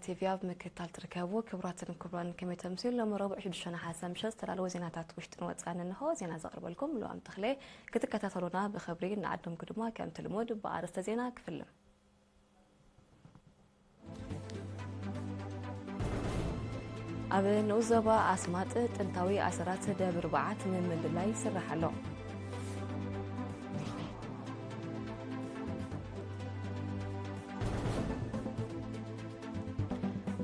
ቲቪ ኣብ ምክትታል ትርከቡ ክቡራትን ክቡራን፣ ከመይ ተምሲሉ ሎሚ ረቡዕ ሽዱሽተ ነሓሰ ምሸት ዝተዳለወ ዜናታት ውሽጥን ወጻእን እንሆ። ዜና ዘቕርበልኩም ልዋም ተኽለ። ክትከታተሉና ብኽብሪ እናዓደምኩ ድማ ከምቲ ልሙድ ብኣርእስተ ዜና ክፍልም። ኣብ ንኡስ ዞባ ኣስማጥ ጥንታዊ ኣሰራት ደብር በዓት ንምልላይ ይስራሕ ኣሎ።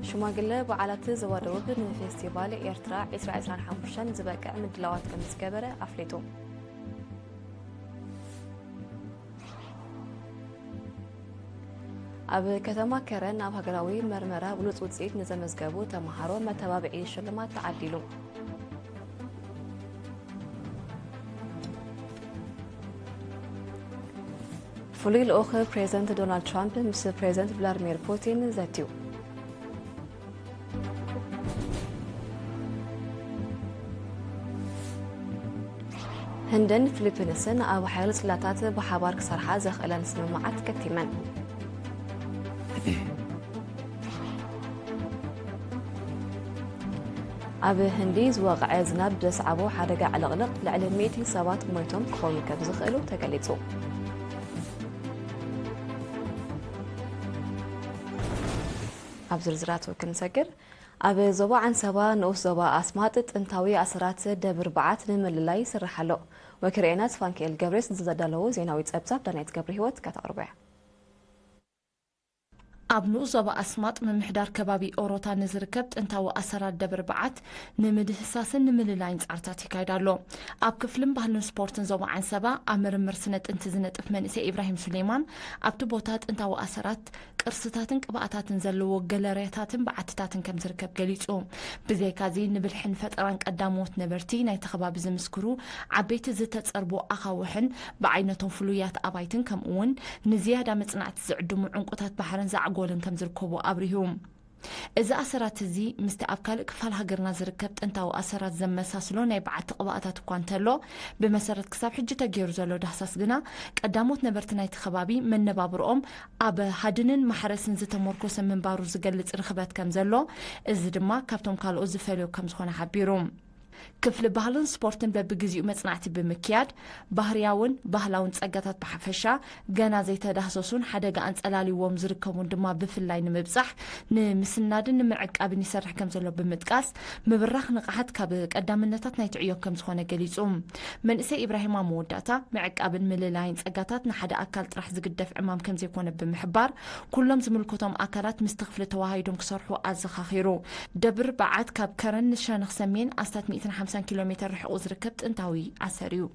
ሽማግለ በዓላት ዞባ ደቡብ ንፌስቲቫል ኤርትራ ዕስራ ዕስራን ሓሙሽተን ዝበቅዕ ምድላዋት ከም ዝገበረ ኣፍሊጡ። ኣብ ከተማ ከረን ኣብ ሃገራዊ መርመራ ብሉጽ ውጽኢት ንዘመዝገቡ ተመሃሮ መተባብዒ ሽልማት ተዓዲሉ። ፍሉይ ልኡኽ ፕሬዝደንት ዶናልድ ትራምፕ ምስ ፕሬዝደንት ቭላድሚር ፑቲን ዘትዩ። ህንድን ፊሊፒንስን ኣብ ሓይሊ ጽላታት ብሓባር ክሰርሓ ዘኽእለን ስምምዓት ከቲመን። ኣብ ህንዲ ዝወቕዐ ዝናብ ዘስዓቦ ሓደጋ ዕልቕልቕ ልዕሊ ሚእቲ ሰባት ሞይቶም ክኾኑ ከም ዝኽእሉ ተገሊጹ። ኣብ ዝርዝራቱ ክንሰግር፣ ኣብ ዞባ ዓንሰባ ንኡስ ዞባ ኣስማጥ ጥንታዊ ኣሰራት ደብር በዓት ንምልላይ ይስራሕ ኣሎ። ወኪል ሬና ተስፋንክኤል ገብሬስ ንዘዳለዎ ዜናዊ ጸብጻብ ዳናይት ገብረ ህይወት ከተቕርቦ እያ። ኣብ ንኡስ ዞባ ኣስማጥ ምምሕዳር ከባቢ ኦሮታ ንዝርከብ ጥንታዊ ኣሰራት ደብር በዓት ንምድህሳስን ንምልላይን ጻዕርታት ይካየድ ኣሎ። ኣብ ክፍልን ባህልን ስፖርትን ዞባ ዓንሰባ ኣብ ምርምር ስነ ጥንቲ ዝነጥፍ መንእሰይ ኢብራሂም ሱሌማን ኣብቲ ቦታ ጥንታዊ ኣሰራት ቅርስታትን ቅብኣታትን ዘለዎ ገለርያታትን በዓትታትን ከም ዝርከብ ገሊጹ። ብዘይካዚ ንብልሕን ፈጠራን ቀዳሞት ነበርቲ ናይቲ ከባቢ ዝምስክሩ ዓበይቲ ዝተጸርቡ ኣኻውሕን ብዓይነቶም ፍሉያት ኣባይትን ከምኡ እውን ንዝያዳ መጽናዕቲ ዝዕድሙ ዕንቁታት ባሕርን ዛዕጎልን ከም ዝርከቡ ኣብሪሁ። እዚ ኣሰራት እዚ ምስቲ ኣብ ካልእ ክፋል ሃገርና ዝርከብ ጥንታዊ ኣሰራት ዘመሳስሎ ናይ በዓቲ ቅብኣታት እኳ እንተሎ፣ ብመሰረት ክሳብ ሕጂ ተገይሩ ዘሎ ዳህሳስ ግና ቀዳሞት ነበርቲ ናይቲ ከባቢ መነባብርኦም ኣብ ሃድንን ማሕረስን ዝተመርኮሰ ምንባሩ ዝገልጽ ርኽበት ከም ዘሎ፣ እዚ ድማ ካብቶም ካልኦት ዝፈልዮ ከም ዝኾነ ሓቢሩ። ክፍሊ ባህልን ስፖርትን በብግዜኡ መጽናዕቲ ብምክያድ፣ ባህርያውን ባህላውን ጸጋታት ብሓፈሻ፣ ገና ዘይተዳህሰሱን ሓደጋ ኣንጸላልይዎም ዝርከቡን ድማ ብፍላይ ንምብጻሕ፣ ንምስናድን ንምዕቃብን ይሰርሕ ከም ዘሎ ብምጥቃስ፣ ምብራኽ ንቕሓት ካብ ቀዳምነታት ናይቲ ዕዮ ከም ዝኾነ ገሊጹ። መንእሰይ ኢብራሂም ኣብ መወዳእታ፣ ምዕቃብን ምልላይን ጸጋታት ንሓደ ኣካል ጥራሕ ዝግደፍ ዕማም ከም ዘይኮነ ብምሕባር፣ ኩሎም ዝምልከቶም ኣካላት ምስቲ ክፍሊ ተዋሃሂዶም ክሰርሑ ኣዘኻኺሩ። ደብር በዓት ካብ ከረን ንሸነኽ ሰሜን ኣስታት ሚእትን ሓምሳን ኪሎ ሜተር ርሒቑ ዝርከብ ጥንታዊ ኣሰር እዩ።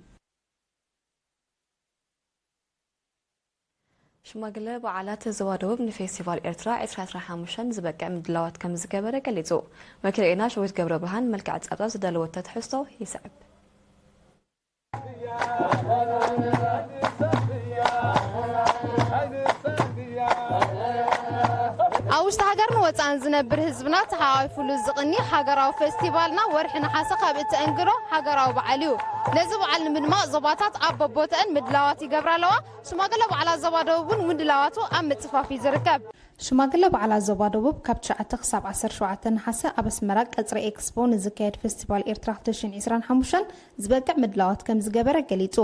ሽማግለ በዓላት ዞባ ደቡብ ንፌስቲቫል ኤርትራ ዕስራ ዕስራን ሓሙሽተን ዝበቅዕ ምድላዋት ከም ዝገበረ ገሊጹ። ወኪል ኤና ሸዊት ገብረ ብርሃን መልክዕ ጸብጻብ ዝዳለወቶ ትሕዝቶ ይስዕብ። ኣብ ውሽጢ ሃገርን ወፃእን ዝነብር ህዝብና ተሓቋፊሉ ዝቕኒ ሃገራዊ ፌስቲቫልና ወርሒ ነሓሰ ካብ እተእንግዶ ሃገራዊ በዓል እዩ። ነዚ በዓል ንምድማቕ ዞባታት ኣብ በቦተአን ምድላዋት ይገብራ ኣለዋ። ሽማግለ በዓላት ዞባ ደቡብ እውን ምድላዋቱ ኣብ ምፅፋፍ እዩ ዝርከብ። ሽማግለ በዓላት ዞባ ደቡብ ካብ ትሽዓተ ክሳብ ዓሰርተ ሸውዓተ ነሓሰ ኣብ ኣስመራ ቀፅሪ ኤክስፖ ንዝካየድ ፌስቲቫል ኤርትራ ክልተ ሽሕን ዕስራን ሓሙሽተን ዝበቅዕ ምድላዋት ከም ዝገበረ ገሊጹ።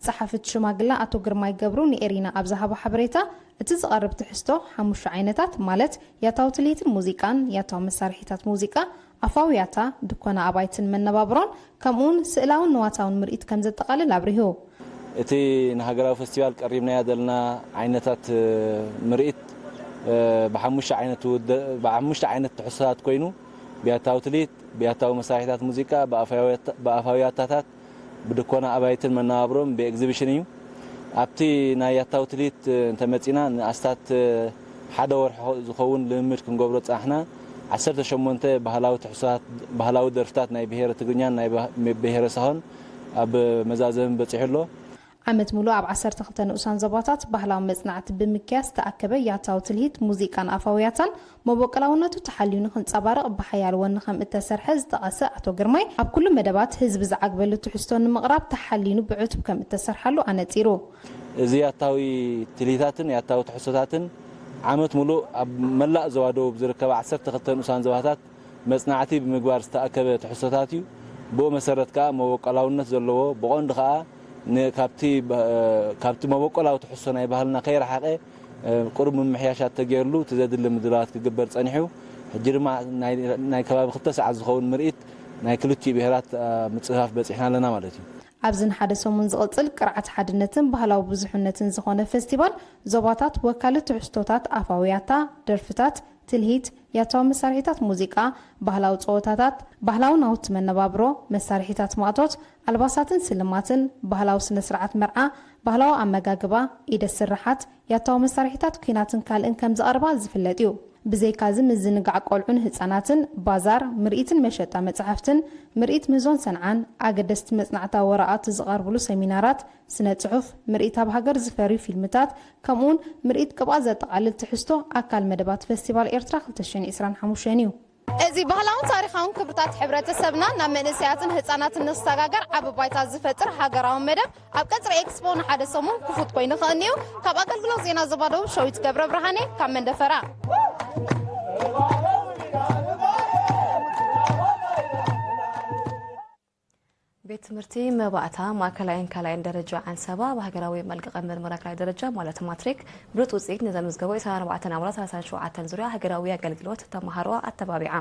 ጸሓፊ እቲ ሽማግለ ኣቶ ግርማይ ገብሩ ንኤሪና ኣብ ዝሃቦ ሓበሬታ፣ እቲ ዝቐርብ ትሕዝቶ ሓሙሽተ ዓይነታት ማለት ያታዊ ትልሂትን ሙዚቃን፣ ያታዊ መሳርሒታት ሙዚቃ፣ ኣፋዊ ያታ፣ ድኮና ኣባይትን መነባብሮን፣ ከምኡውን ስእላውን ንዋታውን ምርኢት ከም ዘጠቓልል ኣብሪሁ። እቲ ንሃገራዊ ፈስቲቫል ቀሪብናያ ዘለና ዓይነታት፣ እ፣ ምርኢት፣ እ፣ ብሓሙሽተ ዓይነት ውደ-፣ ብሓሙሽተ ዓይነት ትሕዝቶታት ኮይኑ፣ ብያታዊ ትልሂት፣ ብያታዊ መሳርሒታት ሙዚቃ፣ ብኣፋዊ ያታ-፣ ብኣፋዊ ያታታት፣ ብድኮና ኣባይትን መነባብሮን ብኤግዚቢሽን እዩ። ኣብቲ ናይ ያታዊ ትልሂት እንተመጺና ንኣስታት ሓደ ወርሒ ዝኸውን ልምምድ ክንገብሮ ጸናሕና። ዓሰርተ ሸሞንተ ባህላዊ ትሕዝቶታት፣ ባህላዊ ደርፍታት ናይ ብሄረ ትግርኛን ናይ ብህ-፣ ብሄረ ሳሆን ኣብ መዛዘሚ በጺሑ ኣሎ። ዓመት ሙሉእ ኣብ ዓሰርተ ክልተ ንኡሳን ዞባታት ባህላዊ መጽናዕቲ ብምክያድ ዝተኣከበ ያታዊ ትልሂት፣ ሙዚቃን ኣፋውያታን መበቆላውነቱ ተሓልዩ ንኽንጸባረቕ ብሓያል ወኒ ከም እተሰርሐ ዝጠቐሰ ኣቶ ግርማይ፣ ኣብ ኩሉ መደባት ህዝቢ ዝዓግበሉ ትሕዝቶ ንምቕራብ ተሓሊኑ ብዕቱብ ከም እተሰርሓሉ ኣነጺሩ። እዚ ያታዊ ትልሂታትን ያታዊ ትሕዝቶታትን ዓመት ሙሉእ ኣብ መላእ ዞባ ደቡብ ዝርከባ ዓሰርተ ክልተ ንኡሳን ዞባታት መጽናዕቲ ብምግባር ዝተኣከበ ትሕዝቶታት እዩ። ብኡ መሰረት ከኣ መበቆላውነት ዘለዎ፣ ብቐንዱ ከኣ ን-፣ ካብቲ ባ-፣ ካብቲ መበቆላዊ ትሕዝቶ ናይ ባህልና ከይረሓቐ፣ እ፣ ቁሩብ ምምሕያሻት ተገይርሉ እቲ ዘድሊ ምድላዋት ክግበር ጸኒሑ። ሕጂ ድማ ናይ፣ ናይ ከባቢ ክልተ ሰዓት ዝኸውን ምርኢት ናይ ክልቲኡ ብሄራት፣ እ፣ ምጽፍፋፍ በጺሕና ኣለና ማለት እዩ። ኣብዚ ንሓደ ሰሙን ዝቕጽል ቅርዓት ሓድነትን ባህላዊ ብዙሕነትን ዝኾነ ፈስቲቫል፣ ዞባታት ወካሊ ትሕዝቶታት ኣፋዊ ያታ፣ ደርፍታት፣ ትልሂት፣ ያታዊ መሳርሒታት ሙዚቃ፣ ባህላዊ ጸወታታት፣ ባህላዊ ናውቲ መነባብሮ፣ መሳርሒታት ማእቶት፣ ኣልባሳትን ስልማትን፣ ባህላዊ ስነ-ስርዓት መርዓ፣ ባህላዊ ኣመጋግባ፣ ኢደ ስርሓት፣ ያታዊ መሳርሒታት ኲናትን ካልእን ከም ዝቐርባ ዝፍለጥ እዩ። ብዘይካዚ ምዝንጋዕ ቆልዑን ህጻናትን፣ ባዛር፣ ምርኢትን መሸጣ መጻሕፍትን፣ ምርኢት ምህዞን ሰንዓን፣ ኣገደስቲ መጽናዕታዊ ወረቓቕቲ ዝቐርብሉ ሰሚናራት፣ ስነ ጽሑፍ፣ ምርኢት ኣብ ሃገር ዝፈርዩ ፊልምታት፣ ከምኡውን ምርኢት ቅብኣት ዘጠቓልል ትሕዝቶ ኣካል መደባት ፈስቲቫል ኤርትራ ክልተ ሽሕን ዕስራን ሓሙሽተን እዩ። እዚ ባህላውን ታሪኻውን ክብርታት ሕብረተሰብና ናብ መንእሰያትን ህጻናትን ንክሰጋገር ዓቢ ባይታ ዝፈጥር ሃገራዊ መደብ ኣብ ቀጽሪ ኤክስፖ ንሓደ ሰሙን ክፉት ኮይኑ ክቕንዩ ካብ ኣገልግሎት ዜና ዞባ ደቡብ ሸዊት ገብረ ብርሃኔ ካብ መንደፈራ። ቤት ትምህርቲ መባእታ ማእከላይን ካልኣይን ደረጃ ዓንሰባ ብሃገራዊ መልቀቐ ምርመራ ካልኣይ ደረጃ ማለት ማትሪክ ብሉጽ ውጽኢት ንዘመዝገቡ ዕስራን ኣርባዕተን ኣባላት ሰላሳን ሸውዓተን ዙርያ ሃገራዊ ኣገልግሎት ተመሃሮ ኣተባቢዓ።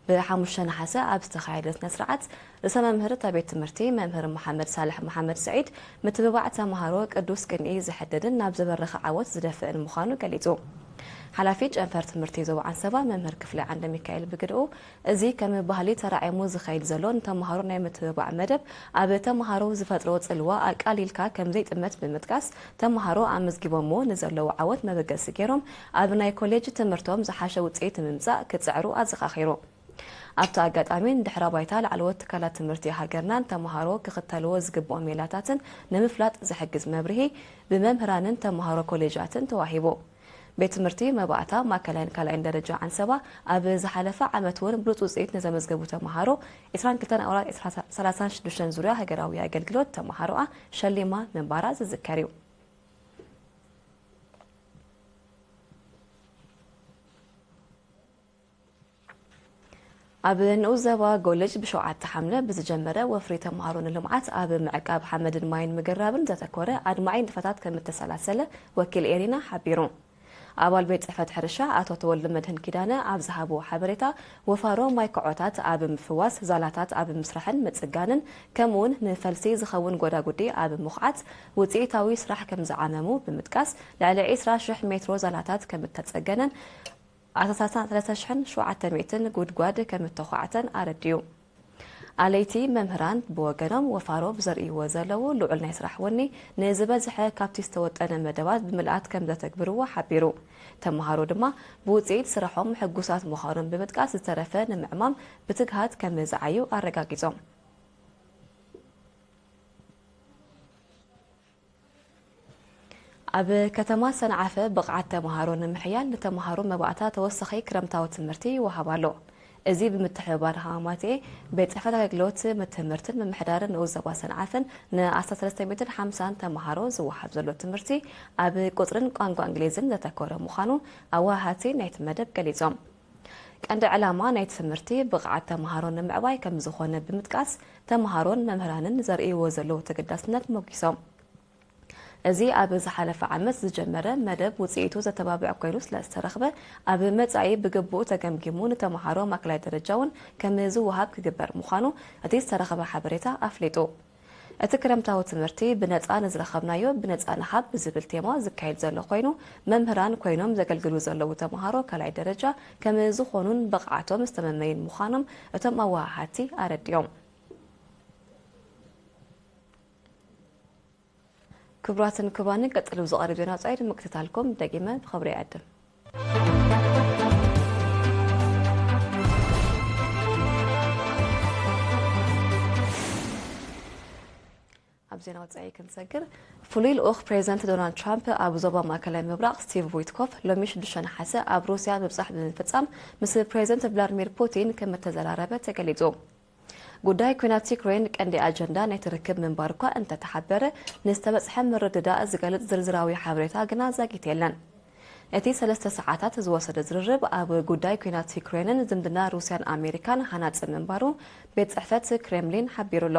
ብሓሙሽተ ነሓሰ ኣብ ዝተኻየደ ስነ ስርዓት ርእሰ መምህር እታ ቤት ትምህርቲ መምህር መሓመድ ሳልሕ መሓመድ ስዒድ ምትብባዕ ተመሃሮ ቅዱስ ቅንኢ ዘሕድድን ናብ ዝበረኸ ዓወት ዝደፍእን ምዃኑ ገሊጹ። ሓላፊ ጨንፈር ትምህርቲ ዞባ ዓንሰባ መምህር ክፍለ ዓንደ ሚካኤል ብግድኡ እዚ ከም ባህሊ ተራዒሙ ዝኸይድ ዘሎ ንተምሃሮ ናይ ምትብባዕ መደብ ኣብ ተምሃሮ ዝፈጥሮ ጽልዋ ኣቃሊልካ ከም ዘይጥመት ብምጥቃስ፣ ተምሃሮ ኣመዝጊቦምዎ ንዘለዉ ዓወት መበገሲ ገይሮም ኣብ ናይ ኮሌጅ ትምህርቶም ዝሓሸ ውጽኢት ንምምጻእ ክጽዕሩ ኣዘኻኺሩ። ኣብቲ ኣጋጣሚ ንድሕረ ባይታ ላዕለዎት ትካላት ትምህርቲ ሃገርናን ተምሃሮ ክኽተልዎ ዝግብኦም ሜላታትን ንምፍላጥ ዝሕግዝ መብርሂ ብመምህራንን ተምሃሮ ኮሌጃትን ተዋሂቡ። ቤት ትምህርቲ መባእታ ማእከላይን ካልኣይን ደረጃ ዓንሰባ ኣብ ዝሓለፈ ዓመት እውን ብሉጽ ውጽኢት ንዘመዝገቡ ተምሃሮ ዕስራን ክልተን ኣውራድ ሰላሳን ሽዱሽተን ዙርያ ሃገራዊ ኣገልግሎት ተምሃሮኣ ሸሊማ ምንባራ ዝዝከር እዩ። ኣብ ንኡስ ዘባ ጎለጅ ብሸውዓተ ሓምለ ብዝጀመረ ወፍሪ ተምሃሮ ንልምዓት ኣብ ምዕቃብ ሓመድን ማይን ምግራብን ዘተኮረ ኣድማዒ ንጥፈታት ከም እተሰላሰለ ወኪል ኤሪና ሓቢሩ። ኣባል ቤት ጽሕፈት ሕርሻ ኣቶ ተወልደ መድህን ኪዳነ ኣብ ዝሃብዎ ሓበሬታ፣ ወፋሮ ማይ ከዖታት ኣብ ምፍዋስ፣ ዛላታት ኣብ ምስራሕን ምጽጋንን፣ ከምኡውን ንፈልሲ ዝኸውን ጎዳጉዲ ኣብ ምኹዓት ውጽኢታዊ ስራሕ ከም ዝዓመሙ ብምጥቃስ፣ ልዕሊ ዕስራ ሽሕ ሜትሮ ዛላታት ከም እተጸገነን ኣስታት ሰለስተ ሽሕን ሸውዓተ ሚእትን ጉድጓድ ከም እተዃዕተን ኣረዲኡ። ኣለይቲ መምህራን ብወገኖም፣ ወፋሮ ብዘርእይዎ ዘለዉ ልዑል ናይ ስራሕ ወኒ፣ ንዝበዝሐ ካብቲ ዝተወጠነ መደባት ብምልኣት ከም ዘተግብርዎ ሓቢሩ። ተምሃሮ ድማ ብውጽኢት ስራሖም ሕጉሳት ምዃኖም ብምጥቃስ፣ ዝተረፈ ንምዕማም ብትግሃት ከም ዝዓዩ ኣረጋጊጾም። ኣብ ከተማ ሰንዓፈ ብቕዓት ተምሃሮ ንምሕያል ንተምሃሮ መባእታ ተወሳኺ ክረምታዊ ትምህርቲ ይወሃብ ኣሎ። እዚ ብምትሕብባር ሃማማቴ ቤት ጽሕፈት ኣገልግሎት ትምህርትን ምምሕዳርን ንኡስ ዞባ ሰንዓፈን ንኣስታት ሰለስተ ሚእትን ሓምሳን ተምሃሮ ዝወሃብ ዘሎ ትምህርቲ ኣብ ቁጽርን ቋንቋ እንግሊዝን ዘተኮረ ምዃኑ ኣወሃሃድቲ ናይቲ መደብ ገሊጾም። ቀንዲ ዕላማ ናይቲ ትምህርቲ ብቕዓት ተምሃሮ ንምዕባይ ከም ዝኾነ ብምጥቃስ፣ ተምሃሮን መምህራንን ዘርእይዎ ዘለዉ ተገዳስነት ሞጊሶም። እዚ ኣብ ዝሓለፈ ዓመት ዝጀመረ መደብ ውጽኢቱ ዘተባብዕ ኮይኑ ስለ ዝተረኽበ፣ ኣብ መጻኢ ብግቡእ ተገምጊሙ ንተምሃሮ ማእከላይ ደረጃ እውን ከም ዝወሃብ ክግበር ምዃኑ እቲ ዝተረኽበ ሓበሬታ ኣፍሊጡ። እቲ ክረምታዊ ትምህርቲ ብነጻ ንዝረኸብናዮ ብነጻ ንሃብ ብዝብል ቴማ ዝካየድ ዘሎ ኮይኑ፣ መምህራን ኮይኖም ዘገልግሉ ዘለዉ ተምሃሮ ካልኣይ ደረጃ ከም ዝኾኑን ብቕዓቶም ዝተመመዩን ምዃኖም እቶም ኣወሃሃድቲ ኣረዲኦም። ክቡራትን ክቡራንን፣ ቀጺሉ ዝቐርብ ዜና ወጻኢ ንምክትታልኩም ደጊመ ብኽብሪ ይዕድም። ኣብ ዜና ወጻኢ ክንሰግር፣ ፍሉይ ልኡኽ ፕሬዚደንት ዶናልድ ትራምፕ ኣብ ዞባ ማእከላይ ምብራቕ ስቲቭ ዊትኮፍ ሎሚ ሽዱሽተ ነሓሰ ኣብ ሩስያ ምብጻሕ ብምፍጻም ምስ ፕሬዚደንት ቭላድሚር ፑቲን ከም እተዘራረበ ተገሊጹ። ጉዳይ ኲናት ዩክሬን ቀንዲ ኣጀንዳ ናይቲ ርክብ ምንባር እኳ እንተተሓበረ፣ ንዝተበጽሐ ምርድዳእ ዝገልጽ ዝርዝራዊ ሓበሬታ ግና ዛጊት የለን። እቲ ሰለስተ ሰዓታት ዝወሰደ ዝርርብ ኣብ ጉዳይ ኲናት ዩክሬንን ዝምድና ሩስያን ኣሜሪካን ሃናጺ ምንባሩ ቤት ጽሕፈት ክሬምሊን ሓቢሩ ኣሎ።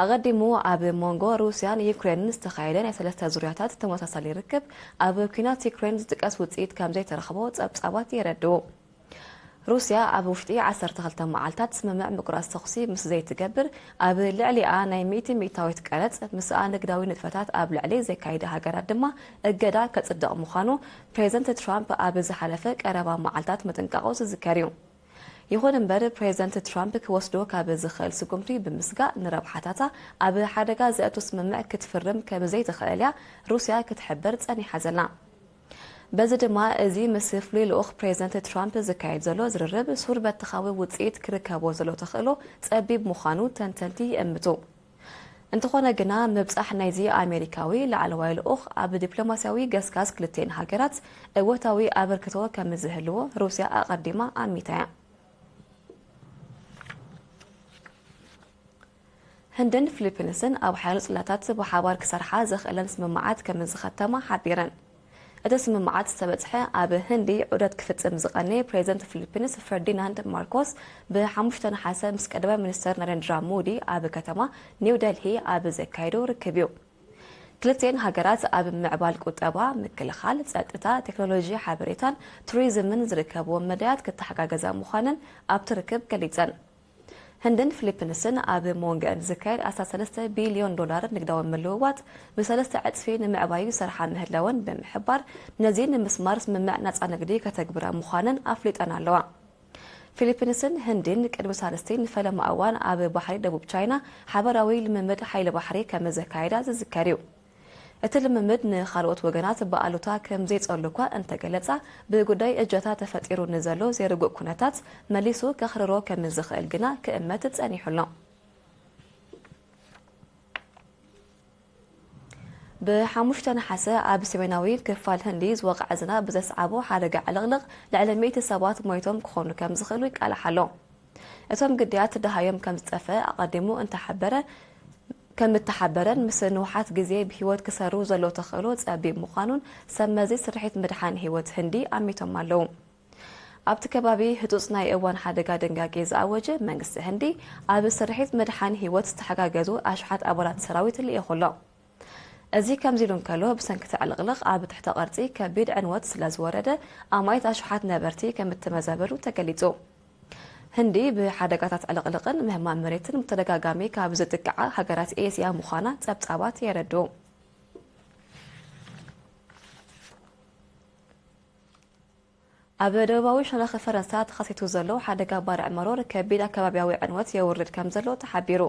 ኣቐዲሙ ኣብ መንጎ ሩስያን ዩክሬንን ዝተኻየደ ናይ ሰለስተ ዙርያታት ተመሳሳሊ ርክብ ኣብ ኲናት ዩክሬን ዝጥቀስ ውጽኢት ከም ዘይተረኽቦ ጸብጻባት የረድኡ። ሩስያ ኣብ ውሽጢ ዓሰርተ ክልተ መዓልታት ስምምዕ ምቁራጽ ተኹሲ ምስ ዘይትገብር፣ ኣብ ልዕሊኣ ናይ ሚእቲ ሚእታዊት ቀረጽ፣ ምስኣ ንግዳዊ ንጥፈታት ኣብ ልዕሊ ዘካይዳ ሃገራት ድማ እገዳ ከጽድቕ ምዃኑ ፕሬዚደንት ትራምፕ ኣብ ዝሓለፈ ቀረባ መዓልታት ምጥንቃቑ ዝዝከር እዩ። ይኹን እምበር፣ ፕሬዚደንት ትራምፕ ክወስዶ ካብ ዝኽእል ስጉምቲ ብምስጋእ፣ ንረብሓታታ ኣብ ሓደጋ ዘእቱ ስምምዕ ክትፍርም ከም ዘይትኽእል እያ ሩስያ ክትሕብር ጸኒሓ ዘላ። በዚ ድማ፣ እዚ ምስ ፍሉይ ልኡኽ ፕሬዚደንት ትራምፕ ዝካየድ ዘሎ ዝርርብ ሱር በተኻዊ ውጽኢት ክርከቦ ዘሎ ተኽእሎ ጸቢብ ምዃኑ ተንተንቲ ይእምቱ። እንተኾነ ግና፣ ምብጻሕ ናይዚ ኣሜሪካዊ ላዕለዋይ ልኡኽ ኣብ ዲፕሎማስያዊ ገስጋስ ክልቲኤን ሃገራት እወታዊ ኣበርክቶ ከም ዝህልዎ ሩስያ ኣቐዲማ ኣሚታ እያ። ህንድን ፊሊፒንስን ኣብ ሓይሎ ጽላታት ብሓባር ክሰርሓ ዘኽእለን ስምምዓት ከም ዝኸተማ ሓቢረን። እቲ ስምምዓት ዝተበጽሐ፣ ኣብ ህንዲ ዑደት ክፍጽም ዝቐነየ ፕሬዚደንት ፊሊፒንስ ፈርዲናንድ ማርኮስ ብሓሙሽተ ነሓሰ ምስ ቀዳማይ ሚኒስተር ናሬንድራ ሞዲ ኣብ ከተማ ኒው ደልሂ ኣብ ዘካየዶ ርክብ እዩ። ክልቲኤን ሃገራት ኣብ ምዕባል ቁጠባ፣ ምክልኻል፣ ጸጥታ፣ ቴክኖሎጂ ሓበሬታን ቱሪዝምን ዝርከብዎም መዳያት ክተሓጋገዛ ምዃነን ኣብቲ ርክብ ገሊጸን። ህንድን ፊሊፒንስን ኣብ መንጎኣን ዝካየድ ኣስታት ሰለስተ ቢልዮን ዶላር ንግዳዊ ምልውዋጥ ብሰለስተ ዕጽፊ ንምዕባዩ ይሰርሓ ምህላወን ብምሕባር፣ ነዚ ንምስማር ስምምዕ ናጻ ንግዲ ከተግብራ ምዃነን ኣፍሊጠን ኣለዋ። ፊሊፒንስን ህንድን ቅድሚ ሳልስቲ ንፈለማ እዋን ኣብ ባሕሪ ደቡብ ቻይና ሓበራዊ ልምምድ ሓይሊ ባሕሪ ከም ዘካየዳ ዝዝከር እዩ። እቲ ልምምድ ንኻልኦት ወገናት ብኣሉታ ከም ዘይጸሉ እኳ እንተገለጻ፣ ብጉዳይ እጀታ ተፈጢሩ ንዘሎ ዘይርጉእ ኩነታት መሊሱ ከኽርሮ ከም ዝኽእል ግና ክእመት ጸኒሑ ኣሎ። ብሓሙሽተ ነሓሰ ኣብ ሰሜናዊ ክፋል ህንዲ ዝወቕዐ ዝናብ ብዘስዓቦ ሓደጋ ዕልቕልቕ ልዕሊ ሚእቲ ሰባት ሞይቶም ክኾኑ ከም ዝኽእሉ ይቃላሕ ኣሎ። እቶም ግዳያት ደሃዮም ከም ዝጠፍአ ኣቐዲሙ እንተሓበረ፣ ከም እተሓበረን ምስ ንውሓት ግዜ ብህይወት ክሰሩ ዘሎ ተኽእሎ ጸቢብ ምዃኑን ሰብ መዚ ስርሒት ምድሓን ህይወት ህንዲ ኣሚቶም ኣለዉ። ኣብቲ ከባቢ ህጹጽ ናይ እዋን ሓደጋ ድንጋጌ ዝኣወጀ መንግስቲ ህንዲ፣ ኣብ ስርሒት ምድሓን ህይወት ዝተሓጋገዙ ኣሽሓት ኣባላት ሰራዊት ልኢኹ ኣሎ። እዚ ከምዚ ኢሉ እንከሎ፣ ብሰንኪ እቲ ዕልቕልቕ ኣብ ትሕተ ቅርጺ ከቢድ ዕንወት ስለ ዝወረደ፣ ኣማኢት ኣሽሓት ነበርቲ ከም እተመዛበሉ ተገሊጹ። ህንዲ ብሓደጋታት ዕልቕልቕን ምህማም መሬትን ብተደጋጋሚ ካብ ዝጥቅዓ ሃገራት ኤስያ ምዃና ጸብጻባት የረድኡ። ኣብ ደቡባዊ ሸነኽ ፈረንሳ ተኸሲቱ ዘሎ ሓደጋ ባርዕ መሮር ከቢድ ኣከባቢያዊ ዕንወት የውርድ ከም ዘሎ ተሓቢሩ።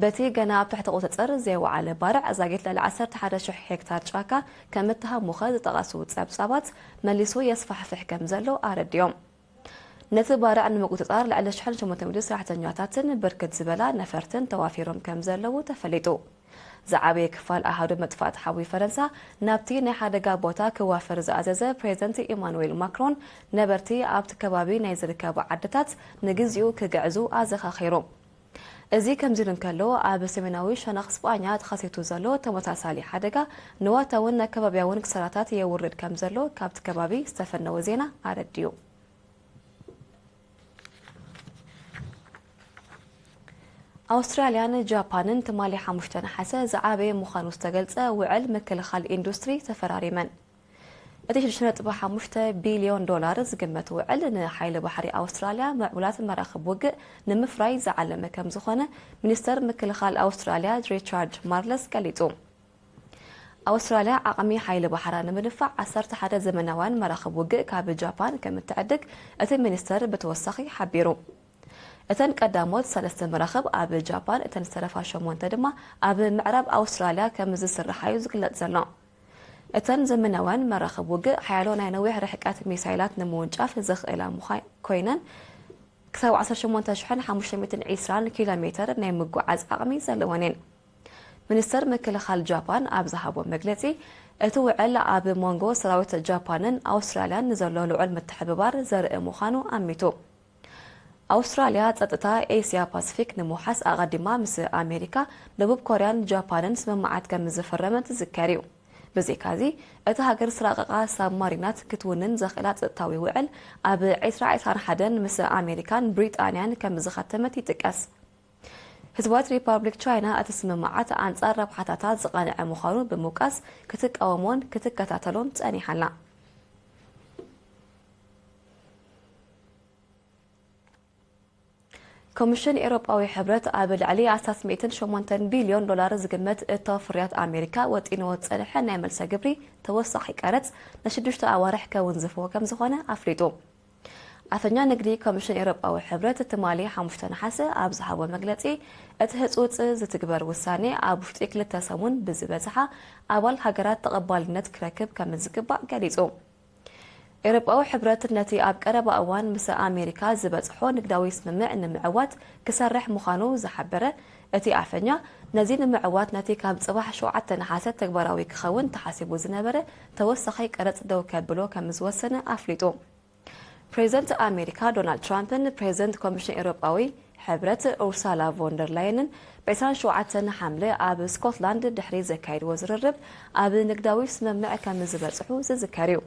በቲ ገና ኣብ ትሕቲ ቁጽጽር ዘይወዓለ ባርዕ፣ ዛጊት ልዕሊ ዓሰርተ ሓደ ሽሕ ሄክታር ጫካ ከም እተሃሙኸ ዝጠቐሱ ጸብጻባት፣ መሊሱ የስፋሕፍሕ ከም ዘሎ ኣረዲኦም። ነቲ ባርዕ ንምቁጽጻር ልዕሊ ሽሕን ሸሞንተ ሚእትን ሰራሕተኛታትን ብርክት ዝበላ ነፈርትን ተዋፊሮም ከም ዘለዉ ተፈሊጡ። ዝዓበየ ክፋል ኣሃዱ መጥፋእቲ ሓዊ ፈረንሳ ናብቲ ናይ ሓደጋ ቦታ ክዋፈር ዝኣዘዘ ፕሬዚደንት ኢማኑኤል ማክሮን፣ ነበርቲ ኣብቲ ከባቢ ናይ ዝርከባ ዓድታት ንግዚኡ ክግዕዙ ኣዘኻኺሩ። እዚ ከምዚ ኢሉ እንከሎ፣ ኣብ ሰሜናዊ ሸነኽ ስጳኛ ተኸሲቱ ዘሎ ተመሳሳሊ ሓደጋ ንዋታውን ኣከባቢያውን ክሳራታት የውርድ ከም ዘሎ ካብቲ ከባቢ ዝተፈነወ ዜና ኣረዲኡ። ኣውስትራልያን ጃፓንን ትማሊ ሓሙሽተ ነሓሰ ዝዓበየ ምዃኑ ዝተገልጸ ውዕል ምክልኻል ኢንዱስትሪ ተፈራሪመን። እቲ ሽዱሽተ ነጥቢ ሓሙሽተ ቢልዮን ዶላር ዝግመት ውዕል ንሓይሊ ባሕሪ ኣውስትራልያ ምዕቡላት መራኽብ ውግእ ንምፍራይ ዝዓለመ ከም ዝኾነ ሚኒስተር ምክልኻል ኣውስትራልያ ሪቻርድ ማርለስ ገሊጹ። ኣውስትራልያ ዓቕሚ ሓይሊ ባሕራ ንምድንፋዕ ዓሰርተ ሓደ ዘመናውያን መራኽብ ውግእ ካብ ጃፓን ከም እትዕድግ እቲ ሚኒስተር ብተወሳኺ ሓቢሩ። እተን ቀዳሞት ሰለስተ መራኽብ ኣብ ጃፓን፣ እተን ዝተረፋ ሸሞንተ ድማ ኣብ ምዕራብ ኣውስትራልያ ከም ዝስርሓ እዩ ዝግለጽ ዘሎ። እተን ዘመናውያን መራኽብ ውግእ ሓያሎ ናይ ነዊሕ ርሕቀት ሚሳይላት ንምውንጫፍ ዘኽእላ ምዃ-፣ ኮይነን፣ ክሳብ ዓሰርተ ሸሞንተ ሽሕን ሓሙሽተ ሚእትን ዕስራን ኪሎ ሜተር ናይ ምጉዓዝ ዓቕሚ ዘለወን እየን። ሚኒስተር ምክልኻል ጃፓን ኣብ ዝሃቦ መግለጺ፣ እቲ ውዕል ኣብ መንጎ ሰራዊት ጃፓንን ኣውስትራልያን ንዘሎ ልዑል ምትሕብባር ዘርኢ ምዃኑ ኣሚቱ። ኣውስትራልያ ጸጥታ ኤስያ ፓሲፊክ ንምውሓስ ኣቐዲማ ምስ ኣሜሪካ፣ ደቡብ ኮርያን ጃፓንን ስምምዓት ከም ዝፈረመት ዝዝከር እዩ። ብዘይካዚ፣ እቲ ሃገር ዝረቐቓ ሳብማሪናት ክትውንን ዘኽእላ ጸጥታዊ ውዕል ኣብ ዕስራ ዕስራን ሓደን ምስ ኣሜሪካን ብሪጣንያን ከም ዝኸተመት ይጥቀስ። ህዝባዊት ሪፓብሊክ ቻይና እቲ ስምምዓት ኣንጻር ረብሓታታ ዝቐንዐ ምዃኑ ብምውቃስ ክትቃወሞን ክትከታተሎን ጸኒሓ ኣላ። ኮሚሽን ኤውሮጳዊ ሕብረት ኣብ ልዕሊ ኣስታት ሚእትን ሸሞንተን ቢልዮን ዶላር ዝግመት እታው ፍርያት ኣሜሪካ ወጢንዎ ዝጸንሐ ናይ መልሰ ግብሪ ተወሳኺ ቀረጽ ንሽዱሽተ ኣዋርሕ ከውንዝፎ ከም ዝኾነ ኣፍሊጡ። ኣፈኛ ንግዲ ኮሚሽን ኤውሮጳዊ ሕብረት ትማሊ ሓሙሽተ ነሓሰ ኣብ ዝሃቦ መግለጺ፣ እቲ ህጹጽ ዝትግበር ውሳኔ ኣብ ውሽጢ ክልተ ሰሙን ብዝበዝሓ ኣባል ሃገራት ተቐባልነት ክረክብ ከም ዝግባእ ገሊጹ። ኤውሮጳዊ ሕብረት ነቲ ኣብ ቀረባ እዋን ምስ ኣሜሪካ ዝበጽሖ ንግዳዊ ስምምዕ ንምዕዋት ክሰርሕ ምዃኑ ዝሓበረ እቲ ኣፈኛ፣ ነዚ ንምዕዋት ነቲ ካብ ጽባሕ ሸውዓተ ነሓሰ ተግባራዊ ክኸውን ተሓሲቡ ዝነበረ ተወሳኺ ቀረጽ ደው ከብሎ ከም ዝወሰነ ኣፍሊጡ። ፕሬዚደንት ኣሜሪካ ዶናልድ ትራምፕን ፕሬዚደንት ኮሚሽን ኤውሮጳዊ ሕብረት ኡርሳላ ቮንደር ላየንን ብ ዕስራን ሸውዓተን ሓምለ ኣብ ስኮትላንድ ድሕሪ ዘካየድዎ ዝርርብ ኣብ ንግዳዊ ስምምዕ ከም ዝበጽሑ ዝዝከር እዩ።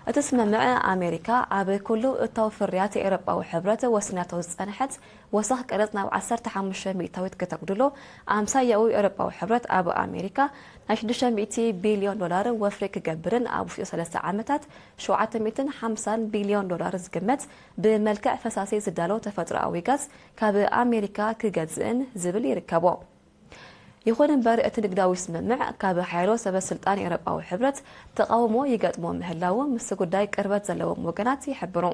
እቲ ስምምዕ ኣሜሪካ ኣብ ኩሉ እታው ፍርያት ኤውሮጳዊ ሕብረት ወሲናቶ ዝጸንሐት ወሰኽ ቀረጽ ናብ ዓሰርተ ሓሙሽተ ሚእታዊት ከተጉድሎ፣ ኣምሳያኡ ኤውሮጳዊ ሕብረት ኣብ ኣሜሪካ ናይ ሽዱሽተ ሚእቲ ቢልዮን ዶላር ወፍሪ ክገብርን ኣብ ውሽጢ ሰለስተ ዓመታት ሸውዓተ ሚእትን ሓምሳን ቢልዮን ዶላር ዝግመት ብመልክዕ ፈሳሲ ዝዳሎ ተፈጥሮኣዊ ጋዝ ካብ ኣሜሪካ ክገዝእን ዝብል ይርከቦ። ይኹን እምበር፣ እቲ ንግዳዊ ስምምዕ ካብ ሓያሎ ሰበ ስልጣን ኤውሮጳዊ ሕብረት ተቓውሞ ይገጥሞ ምህላዉ ምስቲ ጉዳይ ቅርበት ዘለዎም ወገናት ይሕብሩ።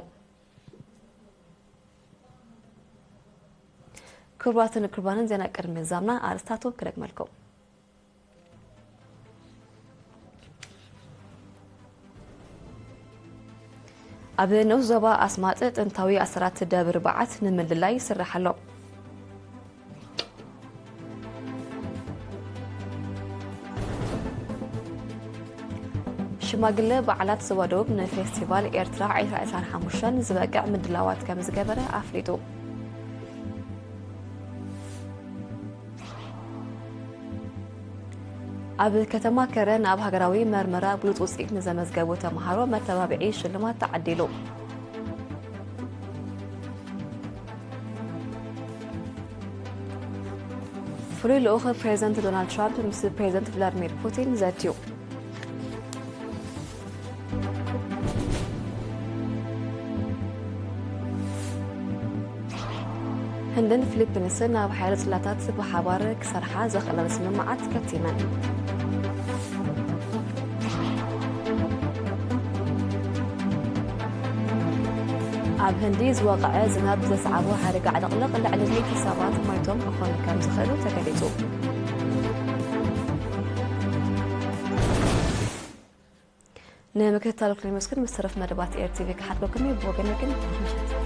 ክቡራትን ክቡራንን፣ ዜና ቅድሚ ምዛምና ኣርእስታቱ ክደግመልኩም። ኣብ ንኡስ ዞባ ኣስማጥ ጥንታዊ ኣሰራት ደብር በዓት ንምልላይ ይስራሕ ኣሎ። ሽማግለ በዓላት ዞባ ደቡብ ንፌስቲቫል ኤርትራ ዕስራ ዕስራን ሓሙሽተን ዝበቅዕ ምድላዋት ከም ዝገበረ ኣፍሊጡ። ኣብ ከተማ ከረን ኣብ ሃገራዊ መርመራ ብሉጽ ውጽኢት ንዘመዝገቡ ተምሃሮ መተባብዒ ሽልማት ተዓዲሉ። ፍሉይ ልኡኽ ፕሬዚደንት ዶናልድ ትራምፕ ምስ ፕሬዚደንት ቭላድሚር ፑቲን ዘትዩ። ህንድን ፊሊፒንስን ኣብ ሓይሊ ጽላታት ብሓባር ክሰርሓ ዘኽእለን ስምምዓት ከቲመን። ኣብ ህንዲ ዝወቕዐ ዝናብ ዘስዓቦ ሓደጋ ዕልቕልቕ ልዕሊ ሚእቲ ሰባት ሞይቶም ክኾኑ ከም ዝኽእሉ ተገሊጹ። ንምክትታልኩም የመስግን። ምስ ተረፍ መደባት ኤር ቲቪ ክሓድገኩም እዩ። ብወገነይ ግን ምሸት